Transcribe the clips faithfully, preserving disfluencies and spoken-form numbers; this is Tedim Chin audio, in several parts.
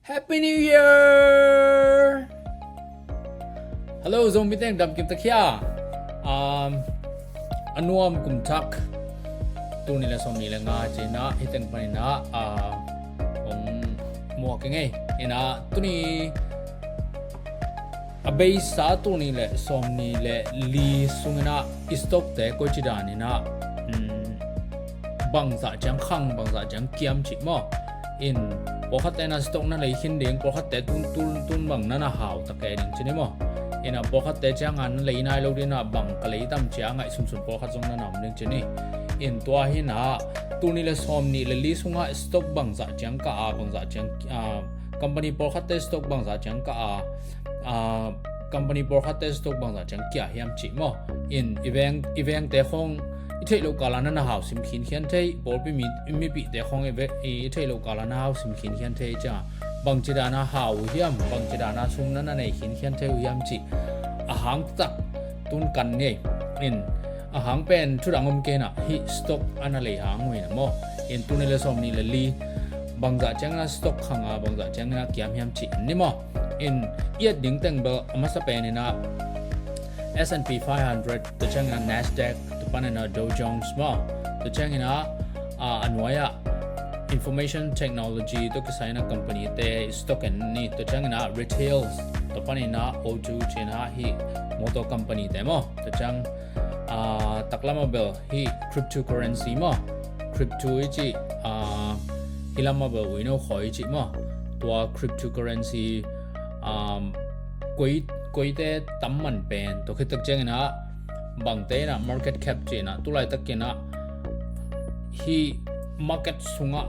Happy New Year! Hello, Zomi teng dam kim ta khia. Um, a nuam kum thak tul nih le sawm nih le nga ci-in ah, hih teng panin ah, uh, hong muak ing ei. In ah, tuni a beisa tul nih le sawm nih le li sungin ah i stock te koici danin ah, um, bangzah ciang khang, bangzah ciang kiam cih maw. In, pawlkhatte in ah stock na lei khin ding, pawlkhatte tun, tun, tun bang na na hau ta kei ding ci ni maw. In ah, pawlkhatte ciang ah na lei nai lo ding ah, bang ka lei tam ci a ngaihsunsun pawlkhat zong na na om ding ci ni. In, tua hi in ah, tul nih le sawm nih le li sungah stock bangzah ciang kah a, bangzah ciang, ah, company pawlkhatte stock bangzah ciang kah a, ah, company pawlkhatte stock bangzah ciang kia hiam cih maw. In, i veng, i vengte khawng i theih loh kal ah na na hau sim khinkhian thei, pawlpi mi, mipihte khawng i ve-, i theih loh kal ah na hau sim khinkhian thei ciang, bangci dan a hau uh hiam, bangci dan a sum na na nei khinkhian thei uh hiam cih a hang tak tun kan ngei. In, a hang pen thu dang om kei in ah, hih stock a na lei hang uh in ah maw. In, tul nih le sawm nih le li bangzah ciangin ah stock khang a, bangzah ciangin ah kiam hiam cih ni maw. In, i et ding teng bel a masa pen in ah S and P five hundred, tua ciangin ah Nasdaq, tua panin ah Dow Jones maw. Tua ciangin ah, ah, a nuai ah information technology tawh kisai in ah company te stock en ni. Tua ciangin ah retail, tua panin ah O two ci-in ah hih motor company te maw. Tua ciang, ah, taklam ah bel hih cryptocurrency maw. Crypto i cih, ah, hih lam ah bel uino khawi i cih maw. Tua cryptocurrency, um, koi, koite tam man pen, tua khit tak ciangin ah, bangte in ah market cap ci-in ah, tu laitak in ah hih market sungah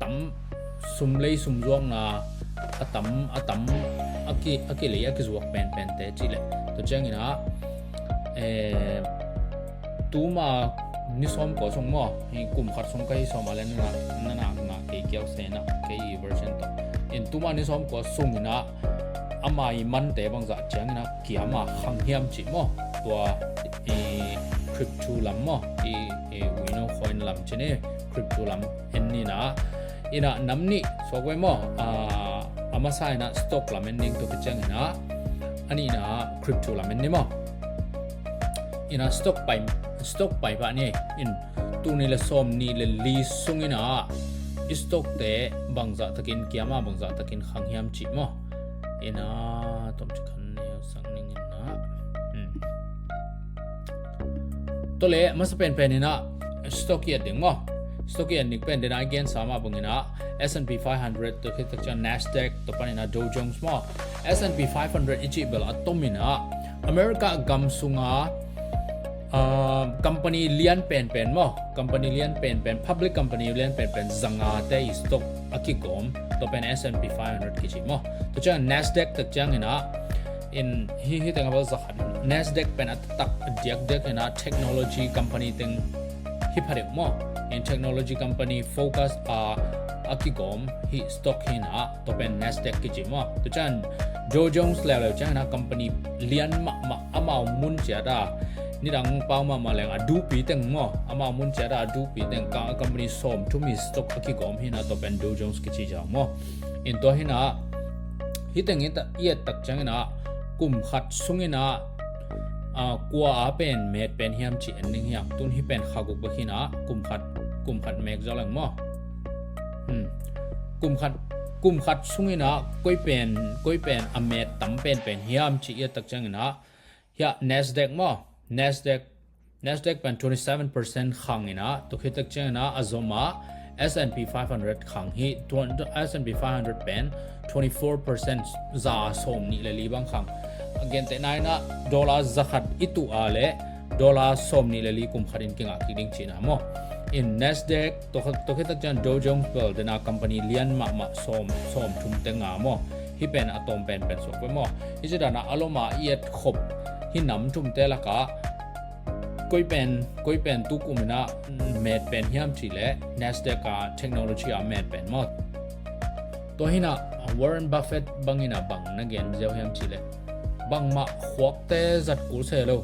tam, sum lei sum zuakna a tam, a tam, a ki, a kilei a kizuak penpente cih leh. Tua ciangin ah, eh, tuma ni sawm kua sung maw, hih kum khat sung ka hih sawm a le na na, na na ngah kei kiau se na, kei i version tawh. In, tuma ni sawm kua sungin ah ama i mante bangzah ciangin ah kiam a khang hiam cih maw. Tua i crypto lam maw, i, i uino khawi lam ci ni, crypto lam en ni in ah. In ah nam nih suak ve maw. Ah, a masa in ah stock lam en ding, tua khit ciangin ah a nihna crypto lam en ni maw. In ah stock pai, stock pai pah ni. In, tul nih le sawm nih le li sungin ah i stock te bangzah takin kiam a, bangzah takin khang hiam cih maw. In ah, tom ci khan neu sak ning in ah. Hmm. Tua leh masa penpen in ah stock i et ding maw. Stock i et ding pen, den a i gensa mah bangin ah S and P five hundred, tua khit tak ciang Nasdaq, tua panin ah Dow Jones maw. S and P five hundred i cih bel a tom in ah America gam sunga, ah, company lian penpen maw, company lian penpen, public company lian penpen zanga te i stock a kigawm, tua pen S and P five hundred kici maw. Tua ciang Nasdaq tak ciangin ah, in, hih, hih teng a bel za khat. Nasdaq pen a taktak a diakdiak in ah technology company teng hi pha deuh maw. In, technology company focus a, a kigawm hih stock hi in ah, tua pen Nasdaq kici maw. Tua ciang Dow Jones leuleu ciangin ah company lian mahmah, amau mun ciat a, nidang pau mahmah leng a dupi teng maw, amau mun ciat a dupi teng ka, company sawmthum i stock a kigawm hi in ah, tua pen Dow Jones kici ciang maw. In, tua hi in ah, hih teng i ta, i et tak ciangin ah kum khat sungin ah, ah, kua a pen met pen hiam cih en ding hi hang. Tun hih pen kha guk bek hi in ah, kum khat, kum khat mek zaw leng maw. Hmm. Kum khat, kum khat sungin ah koi pen, koi pen a met tam penpen hiam cih i et tak ciangin ah, hiah Nasdaq maw. Nasdaq, Nasdaq pen twenty seven percent khang in ah, tua khit tak ciangin ah a zom a S and P five hundred khang hi. Tua, S and P five hundred pen twenty four percent, za sawm nih le li bang khang. A gentehna in ah dollar za khat i tuh a leh dollar sawm nih le li kum khat in kingah kik ding cihna maw. In, Nasdaq, tua kha, tua khit tak ciang Dow Jones bel, den a company lian mahmah sawm, sawmthum teng a maw. Hih pen a tawm penpen suak ve maw. Hih ci dan a a lom a i et khop hih nam thumte lakah koi pen, koi pen tu kum in ah met pen hiam cih leh Nasdaq a, technology a met pen maw. Tua hi in ah Warren Buffett bangin ah bang na gen ziau hiam cih leh, bangmah khuakte zat kul se lo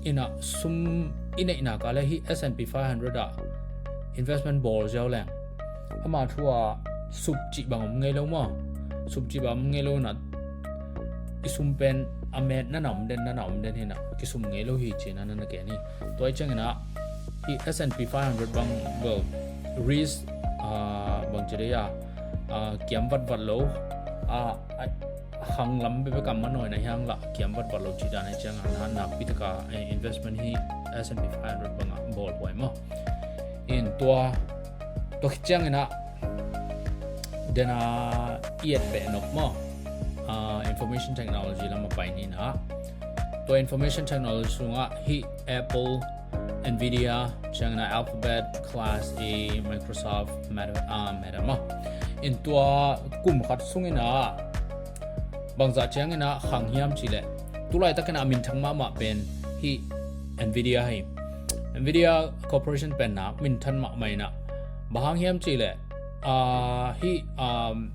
in ah sum i neihna kah leh hih S and P five hundred ah investment bawl ziau leng, ama thu ah sup cih bang om ngei lo maw? Sup cih bang om ngei lo inah i sum pen a met na na om den, na na om den hi inah kisum ngei lo hi ci-in ah na na gen hi. Tua ahih ciangin ah hih S and P five hundred bang bel risk, ah, bang ci dei a, ah, kiam vatvat lo, ah, a, a khang lam bekbek a manawi na hiang lah kiam vatvat lo cih dan ahih ciangin ah nakpi tak a, eh, investment hi S and P five hundred bang ah bawl huai maw? In tua, tua khit ciangin ah den a i et peh nop maw? Ah, information technology lam a pai ni inah. Tua information technology sungah hih Apple, Nvidia, ciangin ah Alphabet, Class A, Microsoft, Meta, ah, Meta maw? In tua kum khat sungin ah bangzah ciangin ah khang hiam cih leh, tu laitakin ah a minthang mahmah pen hih Nvidia hi. Nvidia Corporation pen nak minthan mahmah inah, bang hang hiam cih leh, ah, hih, um,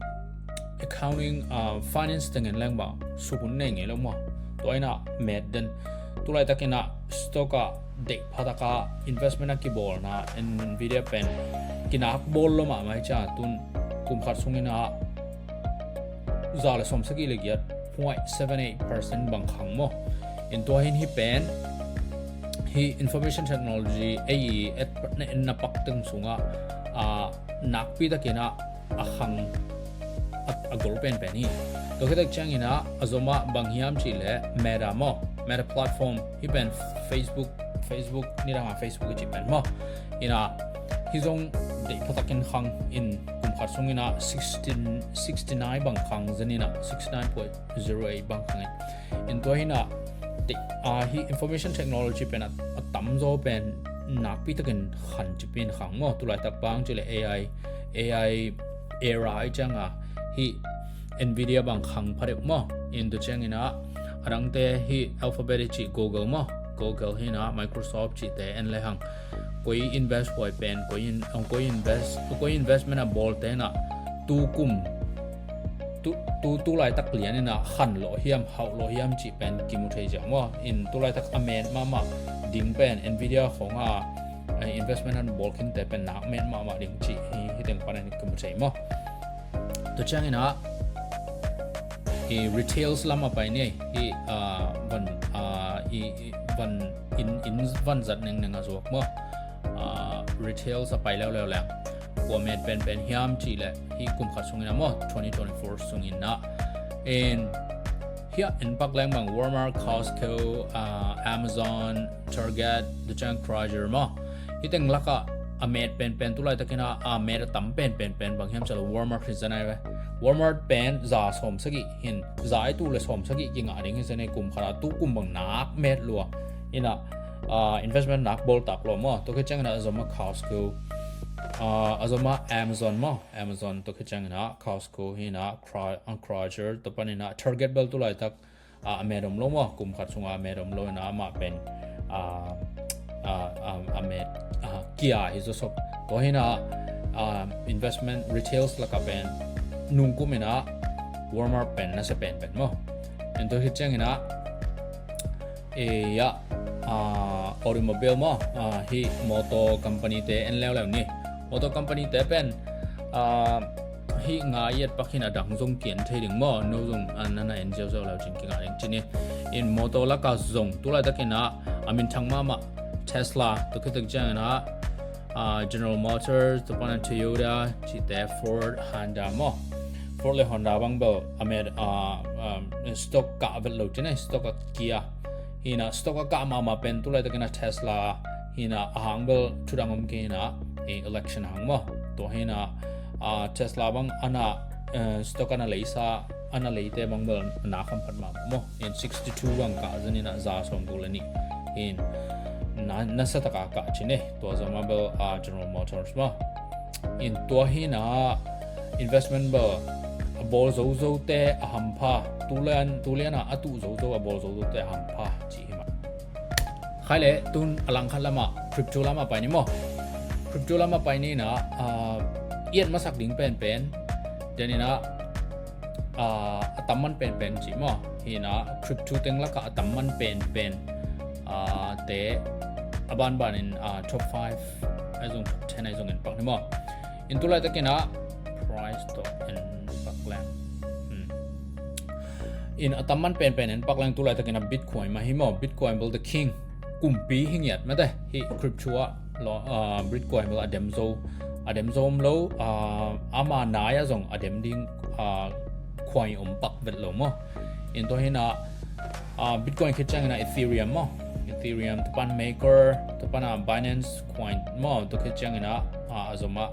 accounting, ah, finance teng en leng bang sukun nei ngei lo maw? Tua inah met den. Tu laitakin ah stock ah deih pha tak a investment a kibawlna Nvidia pen kinak bawl lo mahmah hi ciang, tun kum khat sungin ah za le sawmsagih le giat point seven eight percent bang khang maw? In tua hi in hih pen hih information technology, A I, et na, na pak teng sungah, ah, nakpi takin ah a khang a, a gol penpen hi. Tua khit tak ciangin ah a zom ah bang hiam cih leh Meta maw? Meta platform, hih pen Facebook, Facebook, nidang a Facebook i cih pen maw? Inah hih zong deih pha takin khang in kum khat sungin ah sixteen, sixty nine bang khang zen inah, sixty nine point zero eight bang khang in. In tua hi inah, te-, ah, hih information technology pen a, a tamzaw pen nakpi takin khan cipin khang maw? Tu laitak bang cih leh A I, A I era ahih ciang ah hih Nvidia bang khang phadeuh maw? In tua ciangin ah a dangte hih Alphabet i cih Google maw? Google hi inah, Microsoft cihte en le hang, koi invest huai pen, koi in, koi invest, koi investment a bawlte inah tu kum, tu, tu, tu laitak lian inah khan lawh hiam, hauh lawh hiam cih pen kimu thei ziau maw? In tu laitak a met mahmah ding pen Nvidia khawng a, eh, investment a bawl khinte pen nak met mahmah ding cih hi, hih teng panin kimu thei maw? Tua ciangin ah i retails lam a pai ni, i, ah, van, ah, i, i van, inn, inn van zat nengneng a zuak maw? Ah, retails a pai leuleu leng, kua met penpen hiam cih leh hih kum khat sungin ah maw, twenty twenty-four sungin ah. In hih a en pak leng bang Walmart, Costco, ah, Amazon, Target, tua ciang Kroger maw? Hih teng lakah a met penpen, tu laitakin ah a met a tam penpen pen bang hiam cih leh Walmart hi zen ai ve. Walmart pen za sawmsagih hi in, za a tuh le sawmsagih kingah ding hi zen ai, kum khat a, tu kum bang nak met lua. Inah, ah, investment nak bawltak lua maw? Tua khit ciangin ah a zom ah Costco, ah, a zom ah Amazon maw? Amazon, tua khit ciangin ah Costco hi inah, Kro-, ah, Kroger, tua panin ah Target bel tu laitak ah, a met om lo maw? Kum khat sungah a met om lo inah amah pen, ah, ah, ah, a met, ah, kia hi zaw sop. Tua hi inah, ah, investment retails lakah pen nungkum inah Walmart pen nasia penpen maw? In tua khit ciangin ah, eh, ya, ah, automobile maw? Ah, hih motor company te en leuleu ni. Motor company te pen, ah, hih nga i et pak hi in a dang zong ki-en thei ding maw? No zong, ah, na na en ziauziau le uh cin kingah ding ci ni. In motor lakah zong tu laitakin ah a minthang mahmah Tesla, tua khit tak ciangin ah, ah, General Motors, tua panin ah Toyota cihte, Ford, Honda maw? Ford le Honda bang bel a met, ah, ah, stock kah vet lo ci ni, stock a kia. Hi inah stock a kah mahmah pen tu laitakin ah Tesla hi inah, a hang bel thudang om kei inah, eh, election hang maw? Tua hi inah, ah, Tesla bang a na, eh, stock a na leisa, a na leite bang bel na kham phat mahmah maw? In sixty two bang kah zen inah za sawmguk le nih. In na, nasia tak a kah ci ni, tua zom ah bel, ah, General Motors maw? In tua hi inah investment bel a bawl zozote a hampha, tu lian, tu lian ah a tuh zozo a bawl zozote a hampha ci hi mah. Khai le, tun a langkhat lamah crypto lamah pai ni maw? Crypto lamah pai ni inah, ah, i et masak ding penpen, den inah, ah, a tam man penpen ci maw? Hi inah crypto teng lakah a tam man penpen, ah, te a banbanin, ah, top five ahi zong, top ten ahi zong en pak ni maw? In tu laitakin ah Price tawh en pak leng. Hmm. In a tamman penpen en pak leng tu laitakin a Bitcoin mah hi maw, Bitcoin bel the king. Kumpi hi ngiat mate, hi crypto ah lo, ah, Bitcoin bel a dem zo, a dem zo om lo, ah, ama nai ah zong a dem ding, ah, coin om pak vet lo maw. In tua hi na, ah, Bitcoin khit ciangin a Ethereum maw, Ethereum, tua pan Maker, tua pan a Binance Coin maw, tua khit ciangin a, ah, a zom ah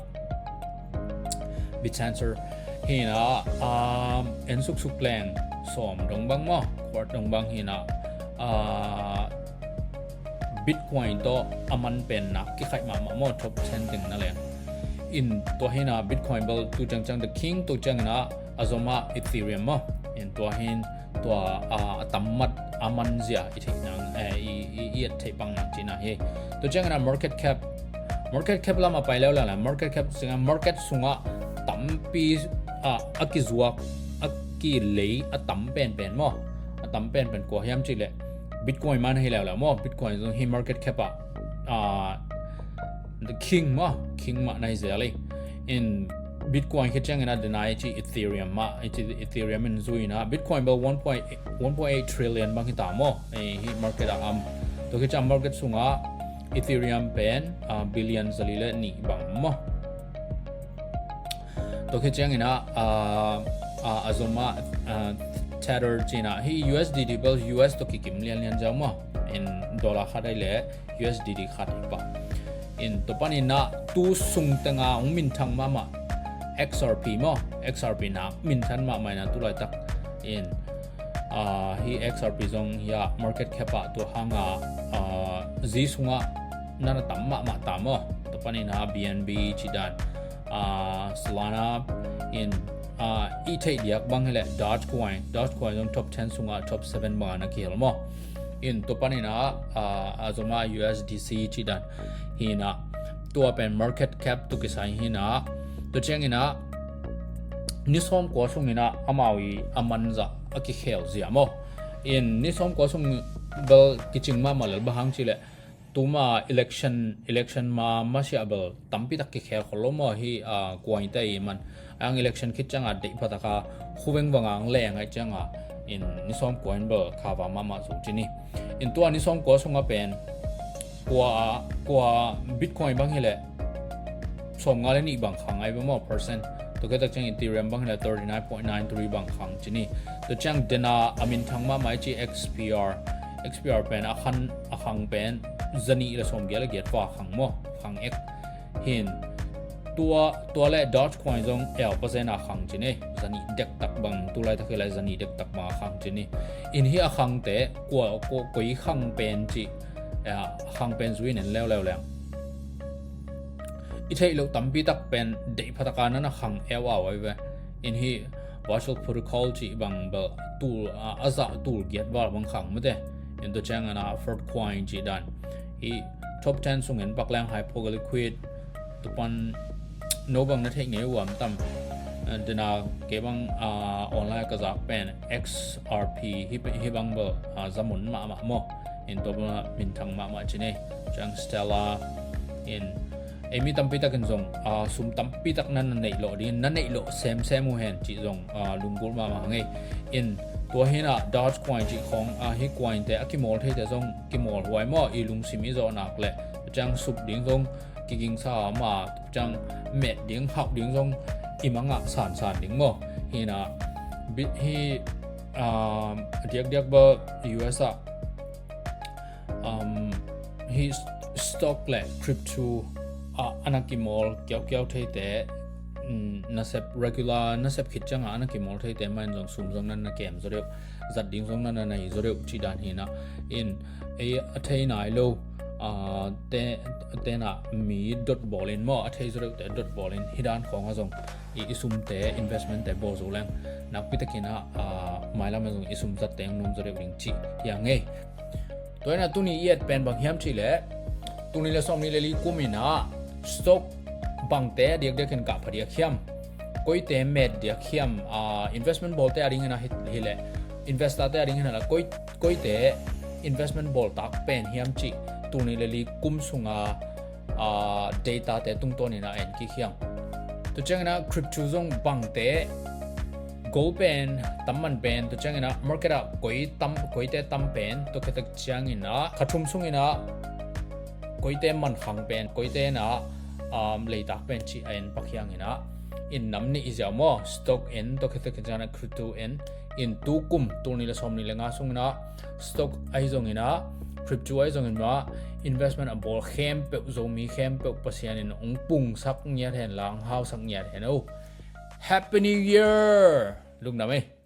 Bit Sensor hi na, ah, en suksuk leng sawm dong bang maw, kuat dong bang hi na, ah, Bitcoin tawh a man pen na kikhaih mahmah maw, top ten teng na leng. In tua hi na Bitcoin bel tu ciangciang the king, tu ciangin a a zom ah Ethereum maw. In tua hi in tua, ah, a tammat a man zia i theih nang, eh, i, i, i et theih pak nang cihna hi. Tu ciangin a market cap, market cap lam a pai leuleu la, market cap sungah, market sungah tampi, ah, a kizuak, a kilei a tam penpen maw, a tam penpen kua hiam cih leh Bitcoin mah na hi leuleu maw. Bitcoin zong hi market cap ah, ah, the king mah, king mah na hi zel hi. In Bitcoin khit ciangin a dena i ci Ethereum mah, i ci Ethereum in zui na, Bitcoin bel one point, one point eight trillion bang hi ta maw, eh, hi market ah om. Tua khit ciang market sungah Ethereum pen, ah, billion zali le nih bang maw. Tua khit ciangin a, ah, ah, a zom ah, ah, Tether cihna hi, U S D T bel U S tawh kikim lianlian ziau maw. In dollar khat ai le U S D T khat hi pah. In tua panin a tu sung tenga hong minthang mahmah X R P maw, X R P na minthang mahmah in a tu laitak in, ah, hi X R P zong hi a market cap ah tua hang a, ah, zi sungah na na tam mahmah ta maw. Tua panin a B N B cih dan, ah, Solana in, ah, i theih diak bang hi leh Dogecoin, Dogecoin zong top ten sungah top seven bang a na kihel maw. In tua panin a, ah, a zom ah U S D C cih dan hi na, tua pen market cap tawh kisai hi na. Tua ciangin a ni sawm kua sungin a amau i a man zah a kikhel zia maw. In ni sawm kua sung bel kicing mahmah lel, bang hang cih leh tuma election, election ma masiah bel tampi tak kikhel khol lo maw hi, ah, coin te i man. Ang election khit ciang a deih pha tak a khu vengvang ang leng ai ciang a in ni sawm kua in bel kha va mahmah zo cih ni. In tua ni sawm kua sungah pen kua, kua Bitcoin bang hi leh sawmnga le nih bang khang ai bel maw, percent. Tua khit tak ciang Ethereum bang hi leh thirty nine point nine three bang khang cih ni. Tua ciang dena a minthang mahmah i ci X P R, X P R pen a khang, a khang pen zanih le sawmgiat le giat va khang maw, khang ek. Hin tua, tua le Dogecoin zong el percent a khang cih ni. Zanih dektak bang, tu laitak hi lai zanih dektak bang a khang cih ni. In hi a khangte kua, kua, koi khang pen cih, a khang pen zui in en leuleu leng. I theih loh tampi tak pen deih pha tak a na na khang eu au ai ve. In hi virtual protocol cih bang bel tul, a, a zah tul giat val bang khang mate. In tua ciangin a Vertcoin cih dan hi top ten sungin pak leng Hyperliquid, tua pan no bang na theih ngei uh a om tam. Eh, dena kei bang, ah, online ka zak pen X R P hi, hi bang bel, ah, zamun mahmah maw. In tua bang minthang mahmah cih ni. Ciang Stellar in ei mi tampi takin zong, ah, sum tampi tak na na neih loh ding, na neih loh semsem uh hen cih zong, ah, lunggulh mahmah ngei. In tua hi na Dogecoin cih khong, ah, hi coin te a kimawl theite zong kimawl huai maw, i lungsim i zawh nak leh ciang sup ding zong kigingsa a om a, ciang met ding hauh ding zong i mang ah sansan ding maw. Hi na bit hi, ah, diakdiak bel U S ah, um, hi stock le crypto ah a na kimawl kiaukiau theite, um, nasep regular nasep khit ciang a a na kimawl theite mah in zong sum zong na na kem zaw deuh, zat ding zong na na nei zaw deuh cih dan hi na. In ei a thei nai lo, ah, te, te na mi dot bawl in maw, a thei zaw deuhte dot bawl in hi dan khong a zong i, i sumte, investment te bawl zo leng nakpi takin a, ah, mailam a zong i sum zat teng nuam zaw deuh ding cih hi a ngei. Tua hi na tuni i et pen bang hiam cih leh tul nih le sawmnih le li kum in a stock bangte a diakdiak in kah pha diak hiam, koite met diak hiam, ah, investment bawlte a ding in a hi, hi leh, investor te a ding in a la koi, koite investment bawl tak pen hiam cih tul nih le li kum sunga, ah, data te tungtawn in a en kik hiam. Tua ciangin ah crypto zong bangte, gold pen, tamman pen, tua ciangin ah market ah koi tam, koite tam pen, tua khit tak ciangin ah kha thum sungin ah koite mankhang pen, koite in ah um, leitak pen cih a en pak hiangin ah, in nam nih i ziau maw, stock in, tua khit tak ciangin ah crypto in, in tu kum, tul nih le sawm nih le nga sungin ah stock ahi zongin ah, crypto ahi zongin mah, investment a bawl khempeuh, Zomi khempeuh Pasian in hong pungsak ngiat hen la, hong hausak ngiat hen o. Happy New Year! Lungdam ei.